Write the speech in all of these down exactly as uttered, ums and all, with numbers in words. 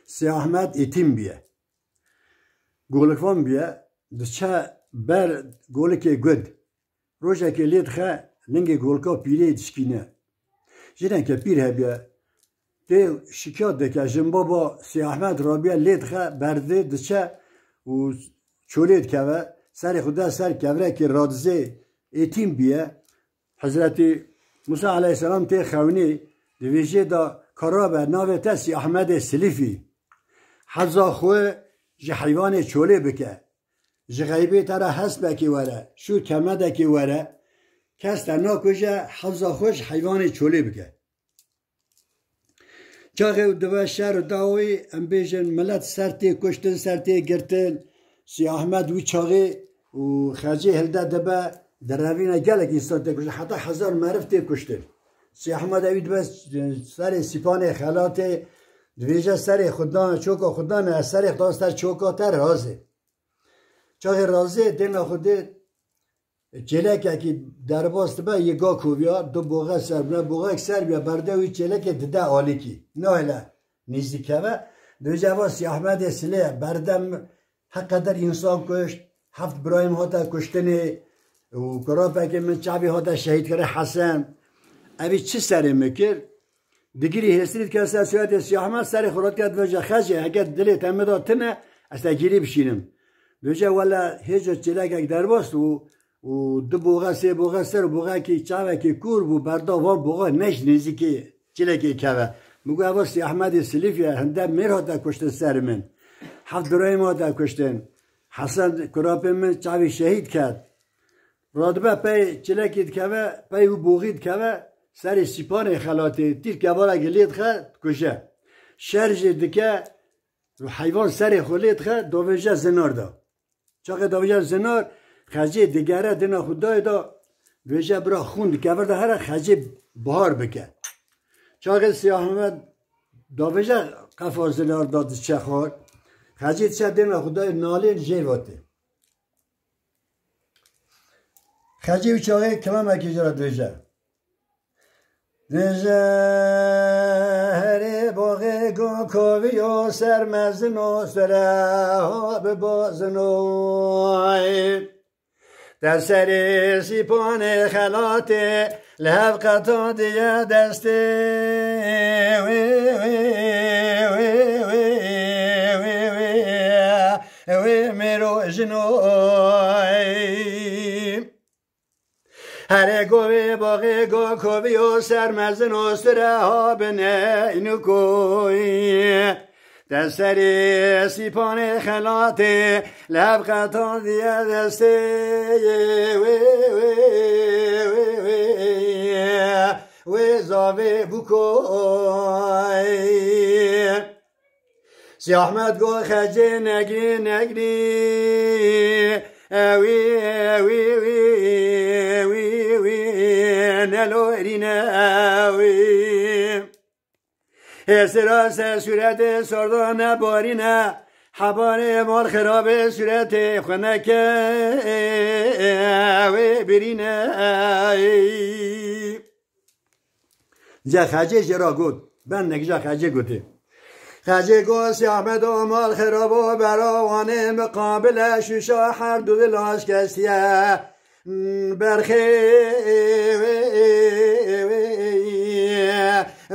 Sê Ahmed êtîm bûye. Golikvan bûye, diçe ber golikê gund. Rojekê lê dixe, lingê golika pîrê dişkîne. Jineke pîr hebûye, tê şikayet dike, jinbaba Sê Ahmed rabûye lê dixe, berdê diçe û çolê dikeve, serê xwe de ser kevrekê radizê, êtîm bûye. Hezretî Musa aleyhisselam tê xewnî, dibêje da, ka rabe, navê te Sê Ahmedê Silîfî. Heza xwe ji heywanê çolê bike. Ji xeybê te re hespekê were, şûr kemedekê were. Kes te nakuje, heza xwe ji heywanê çolê bike. Çaxê û dibe şer û dawî, em bêjin, milet ser tê kuştin, ser tê girtin. Sî Ahmed wî çaxê û Xecê hilde dibe, direvîne gelek însan tê kuştin. Heta hezar meriv tê kuştin. Sî Ahmed ewî dibe serê sîpanê xelatê, dibêje serê xwe dan, çoka xwe dan, ez serê xwe dan ser çoka te razê. Çaxê razê, dêna xwe dê, çêlekekî derbas dibe, yê ga koviya, du boxe ser bine, boxek ser bûye, berde wî çêlekê dide alîkî. Nahêle nêzîk keve. Dibêje eva Sî Ahmedê Silê berde min heqeder însan kuşt, heft birayê min hate kuştinê û kurapekê min çavî hate şehîdkirin Hesen. Evî çi serê min kir? Digirî hêsirî dike ser sûretê Sî Ahmed, serê xwe rat dike, dibêje, Xecê, heke dilê te min de tune, ez te gîrî bişînim. Dibêje, wele hêjo çêlekek derbas bû û du boxe, sê boxe ser û boxekî çavekî kûr bû, berda van boxe neşt nêzîkî çêlekê keve. Min got, eva Sî Ahmedê Silîfî ye, hinde mêr hate kuştin ser min. Heft birayê min hate kuştin. Hesen kurapê min çavî şehîd ket. Radibe pey çilekî dikeve, pey wî boxî dikeve, serê sîpanê xelatê, tîr kevarekê lê dixe, dikuje. Şer jî dike, heywan serê xwe lê dixe, davêje zinar de. Çaxê davêje zinar, Xecê digere dina xwe dayê de, vêje bira xûn dikevir de here, Xecê bihar bike. Çaxê Sî Ahmed davêje qefa zinar de diçe xwar, Xecê diçe dina xwe dayê nalên jê vatê. Xecê wî çaxê kilamekî ji re dibêje. Dibêje, herê boxê go koviyo ser mezin o sere ha bi bazin o. Te serê sîpanê xelatê li hev qetandiye destê wê, wê, wê, wê, wê, wê, wê, wê, wê mêro jino. Herê govê boxê go koviyo ser mezin o sire ha binê nukoyî. Te serê sîpanê xelatê lev qetandiye destê wê, wê, wê, wê, wê zavê bukoyî. Sî Ahmed got, Xecê negrî, negrî, ewî, ewî, wî, wî, wî, nelorîne, ewî. Hêsira ser sûretê sorda nebarîne, hebarê mal xirabê sûretê xwe neke, ewê birîne, ewî. Ca Xecê jê re got, bendek ca Xecê gotê. Xecê got, Sî Ahmedo mal xirabo bera wanê miqabile şûşa her du dil aşkestiye. Berxê wê, wê, wê,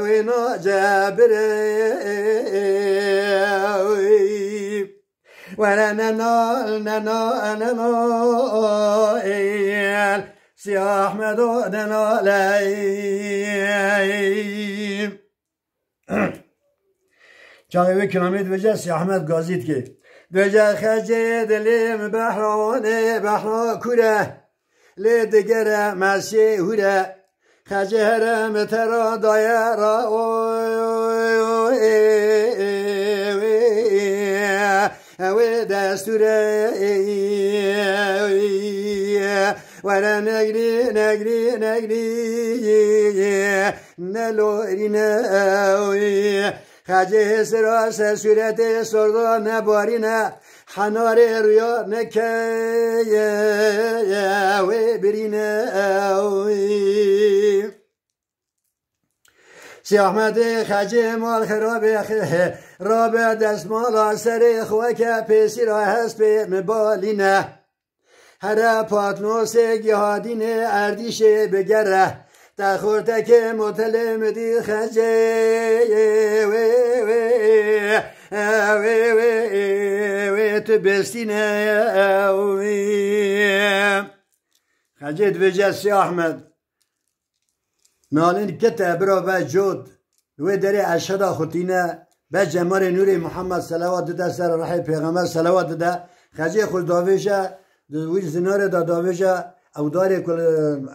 wê nacebirê. Were nenal, nenal, nenal, Sî Ahmedo nenal, ey. Çaxê wê kilamê dibêje, Sî Ahmed gazî dike. Dibêje, Xecê dilê min behra wanê, behra kûr e. Lê digere mesê hûr e. Xecê here min te ra daye ra, oy, oy, oy, ê, ê, wê, ê, wê destûre, ê, ê, were negrî, negrî, negrî, nelorîne, ey. Xecê hêsira ser sûretê sorda nebarîne, henarê rûya nekeye, wê birîne, ey. Sî Ahmedê Xecê mal xirabê, xe-, Rabe destmala serê xwe ke pêsîra hespê mibalîne. Here patnosê gihadînê erdîşê bigere. Te xortekê motelê midî xecê wê wê wê wê wê wê tu bestîne wî. Xecê dibêje Sî Ahmed. Nalên kete bira be cot. Wê derê eşheda xutîne. Be cemarê nûrê Muhammed selawat dide ser rehê pêxember selawat dide. Xecê xwe davêje, di wî zinarê de davêje. Ew darê ku li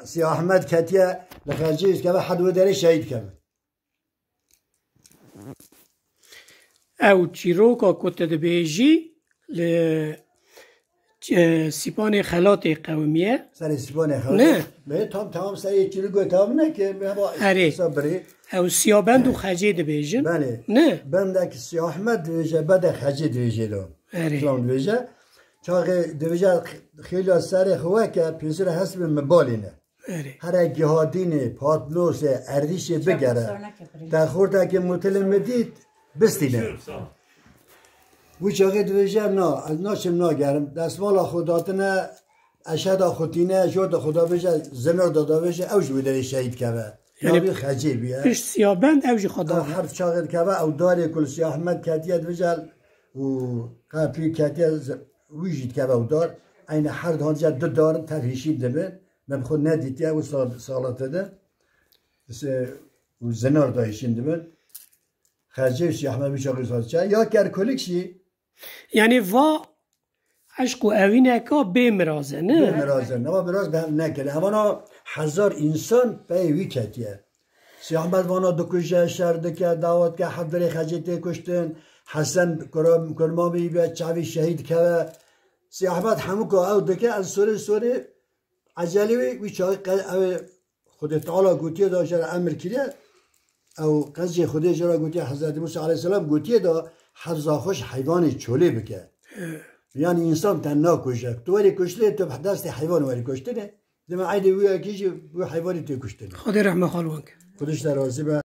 Sî Ahmed ketiye, li xecê keve hed wê derê şehîd keve. Ew çîroka ku tu dibêjî li, e, Sîpanê Xelatê qewimiye. Serê Sîpanê Xelatê. Ne. Bê tam tamam serê çîroka tamam ne ki. Erê. Sabirî. Ew Siyabend û Xecê dibêjin. Belê. Ne. Bendek Sî Ahmed dibêje, bede Xecê dibêje lo. Erê. Tam dibêje. Çaxê dibêje xêla serê xwe ke pêsira hesbê mibalî ne. Erê. Here gihatînê, patnosê, erdîşê bigere. Te xortekê mutilê min dît, bistîne. Wî çaxê dibêje, na, ez naçim nagerim. Destmala xwe datine, eşheda xwe tîne, jor de xwe da bêje, zinar da da bêje, ew jî wê derê şehîd keve. Yani, navî Xecê bûye. Pişt Siyabend ew jî xwe da. Her çaxê dikeve, ew darê ku li Sî Ahmed ketiye dibêje û qepî ketiye, wî jî dikeve ew dar. Eyne her dihandiya du dar tev hişîn dibin. Me bi xwe nedîtiye û sal-, salate de. Se-, û zinar da hişîn dibin. Xecê û Sî Ahmed wî çaxê salate. Ya Kerkulik jî. Yani va eşq û evîneka bê miraz e, ne? Bê miraz e. Nava miraz bi hev nekir. Evana hezar însan peyê wî ketiye. Sî Ahmed vana dikuje, şer dike, dawa dike, hevdirê Xecê tê kuştin. Hesen kura-, kurmamî be çavî şehîd keve. Sî Ahmed hemû ku ew dike, ez sorê sorê ecelî wî, wî çaxê qe-, ew ê Xwedê Teala gotiye da jê re emir kiriye. Ew qencê Xwedê jê re gotiye, Hezretî Musa aleyhisselam gotiye da hevza xwe ji heyvanê çolê bike. Yani însan te nakuje. Tu werî kuştinê, tu bi destê heyvan werî kuştinê. Dema eydê wî yekî jî wî heyvanî tê kuştinê. Xwedê rehme xal wan ke. Xwedê ji te razî be.